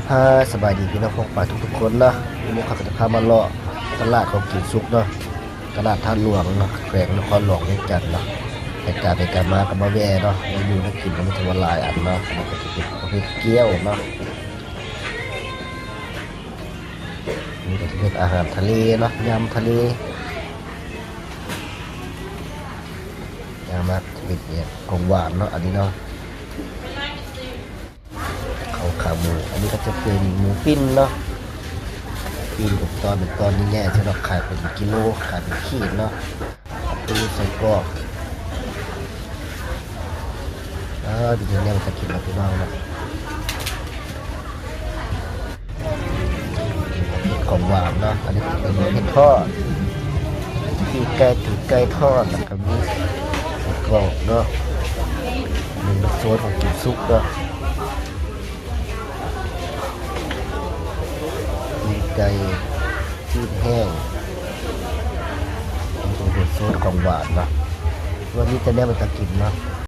ອ່າ ສະບາຍດີພີ່ນ້ອງປ້ອງປາຍທຸກໆຄົນເນາະ. ມື້ນີ້ຂ້ອຍກໍຈະພາມາເລາະຕະຫຼາດຂອງກິນສຸກເນາະ, ຕະຫຼາດທາດຫຼວງເນາະ, ແຂວງນະຄອນຫຼວງວຽງຈັນເນາະ. ໄປການໄປການມາກໍມາແວ່ເນາະ, ໄດ້ຢູ່ໄດ້ກິນກໍມີແຕ່ວ່າຫຼາຍອັນເນາະ. ອັນນີ້ກໍຈະເປັນປະເພດກ້ຽວເນາະ, ນີ້ກໍຈະເປັນອາຫານທະເລເນາະ, ຍຳທະເລ. ຍາມາຈະເປັນຂອງຫວານເນາະ ອັນນີ້ເນາະ. ເຂົ້າຂາໝູ, ອັນນີ້ກໍຈະເປັນໝູປີ້ນເນາະ, ປີ້ນເປັນຕອນເປັນຕອນໃຫຍ່ໆ ສຳລັບຂາຍເປັນກິໂລ ຂາຍເປັນຂີດເນາະ. ປາທູ ໄສ້ກອກ, ເອີ ມີແນວຕາກິນເນາະພີ່ນ້ອງເນາະ. ຂອງຫວານເນາະ, ອັນນີ້ເປັນເຫັດທອດ, ປີ້ງໄກ່ ຕີນໄກ່ທອດ ແລ້ວກໍມີໄສ້ກອກເນາະ. ເປັນໂຊນຂອງກິນສຸກເນາະ, ປີ້ງໄກ່ ຊີ້ນແຫ້ງ. ອັນນີ້ເປັນໂຊນຂອງຫວານເນາະ, ວ່າມີແຕ່ແນວເປັນຕາກິນເນາະ.